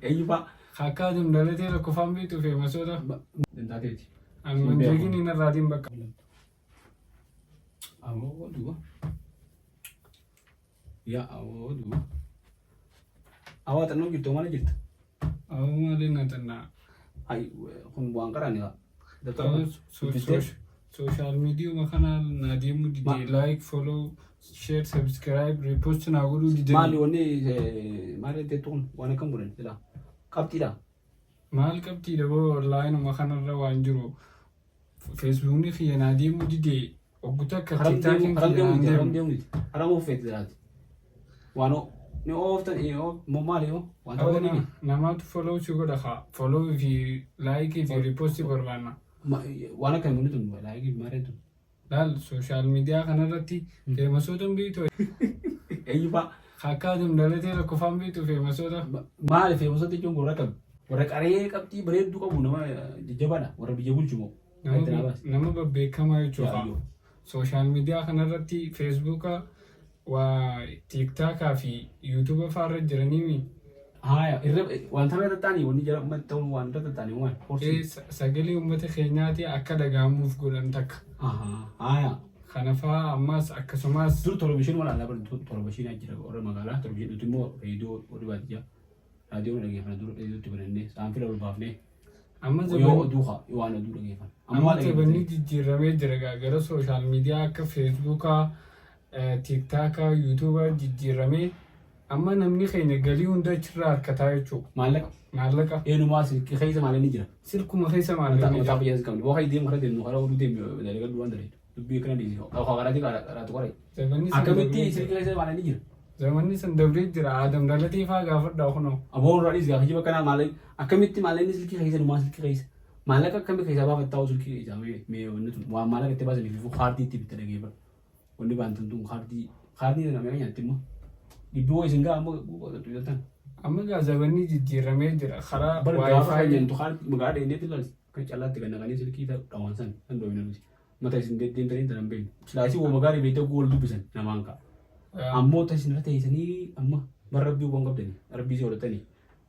Eenyu fa'a? Akka aduun dhalatee lakkofaan beektu feemasoota. Dantaateeti. Anuma jeekin hin irraatiin bakka. Awoo duuba. Yaa awoo duuba. Awaa xannoo jirtu maal jirta? Awoo maaliin na xannaa? Ay kun waan qaraani haa. Dabtara dubbistee. Social miidiyuma kana naa deemuu didee like, follow, share, subscribe, repost naa godhuu didee. Maali wanni maali jettu kun waan akkam godhan silaa qabxiidha. Maal qabxiidha boo onlaayinuma kanarra waan jiru. Feesbuukni kiyya naa deemuu didee oggu takka Haram deemu tiktaakiin haram kiyya deemu naan miti haram deemu. deemu miti haram oofeeti jiraati. Waan ni ooftan moo maali yoo waan Aboo taphatanii namaatu follow si godha kaa follow fi like fi repost barbaanna. Waan akkami wanni tun laayikii fi maareen tun. Laal social media kanarratti feemasoota hin beektu. Eenyu fa'a? Akka aduun dhalatee lakkofaan beektu feemasoota. Maali feemasoota jechuun warra kam? Warra qaree qabxii bareedduu qabu nama jajjabaadha. Warra biyya bulchu moo? Nama babbeekamaa jechuudha. Social media kanarratti feesbuuka, waa tiiktaakaa fi yuutuuba fa'aarra jiraniimi. Haaya irra wanta irra tattaanii wanni jara ummata ta'uun waan irra tattaanii waan horsii. Sagalee uummata keenyaati akka dhaga'amuuf godhan takka. Haaya. Kana fa'aa ammas akkasumas. Dur televizyiinii wal alaa bara televizyiinii jira warra magaalaa televizyiinii nuti immoo reediyoo warri baadiyyaa raadiyoo dhaggeeffanna dur reediyootti banannee saanfila ol baafnee Amma yoo zabanni oduu haa yoo waan oduu dhaggeeffanna. Amma amma waan zabanni dhaggeeffatanii jijjiiramee jira gaa gara sooshaal miidiyaa akka feesbuukaa, tiiktaakaa, yuutuubaa jijjiiramee amma namni keenya galii hunda achirraa arkataa jechuudha. Maallaqa. Maallaqa. Eenyumaa silkii keessa maallaqni jira. Silkuma keessa Mataa maallaqni mataa jira. fayyaa qabne. Boo kan deemu karaa deemnu karaa oduu deemnu dalagadhu waan dalagu. Dubbii akkana dhiisi. Karaa karaatii karaatu qoray. Zabanni san Akkamitti dabree silkii jira. keessa maallaqni jira. Zamanni san dabree jira. Aadam dhalatee faa gaafadhaa kunoo. Aboo irraa dhiisi gaafa jiba kanaa maallaqni akkamitti maallaqni silkii keessa numaa silkii keessa. Maallaqa akkamii keessaa baafattaa hoo silkii keessaa mee mee wanni tun waan maallaqa itti baasanii fi kaardii itti bitta dhageeffadhu. Wanni baantan tun kaardii kaardii tana meeqa nyaatti immoo? Dhibbi hoo isin ga'a amma jettan. Amma gaa zabanni jijjiiramee jira. Karaa Bara gaafa waayifaayi. keenyantu kaardii magaalaa dheeneetti ilaali. Kan callaatti kan naqanii silkii dhawan san san dhoofina nuti. Mata isin deddeemtanii tanan beeknu. Silaa isin woma gaarii beekte oguu wal dubbisan namaan ka'a. Ammoo ta isin irra teessanii amma bara rabbii waan qabdanii rabbii si godhatanii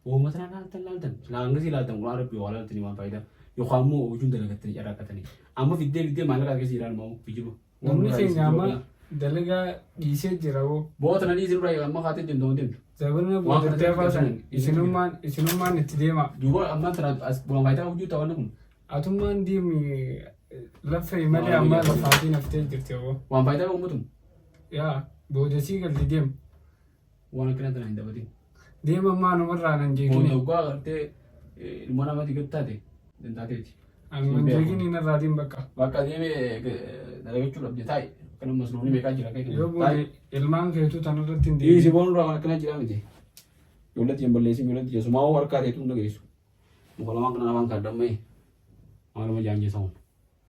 woma tana laaltan laaltan silaa hangasii laaltan quraan rabbii waa laaltanii waan faayidaa yookaan immoo hojiin dalagattanii carraaqqatanii amma fiddee fiddee maallaqa keessa jiraan immoo kijiba. Namni keenya amma dalagaa dhiisee jira hoo. Boo tana dhiisii irraa amma kaatee deemtu amma deemtu. Zabana Waan kana boodattee baasan isinummaan isinummaan itti deema. Duuba ammaa tana as waan faayidaa hojii ta'an kun. Atummaan deemi laffee malee ammaa lafaatiin haftee jirti hoo. Waan faayidaa qabu mutum. Yaa boodasii galti deem. Waan akkana tana hin taphatin. Deem ammaa numarraa nan Booda jeeqini. hoggaa agartee ilmoo namatti gad taate dandaateeti. Anuma hin jeeqini narraa deem bakka. Bakka deemee dalagachuu dhabde taa'i. Akkana masluufni meeqaa jira akka Yoo booda ilmaan keetuu tanarratti hin Dhiisi deebiin. boon irraa waan akkana jira miti. Ijoolletti hin balleessin ijoolletti jesu maa harkaa teetu hunda geessu. Muka lamaan kana afaan kaadhammee maaluma jaanjesa kun.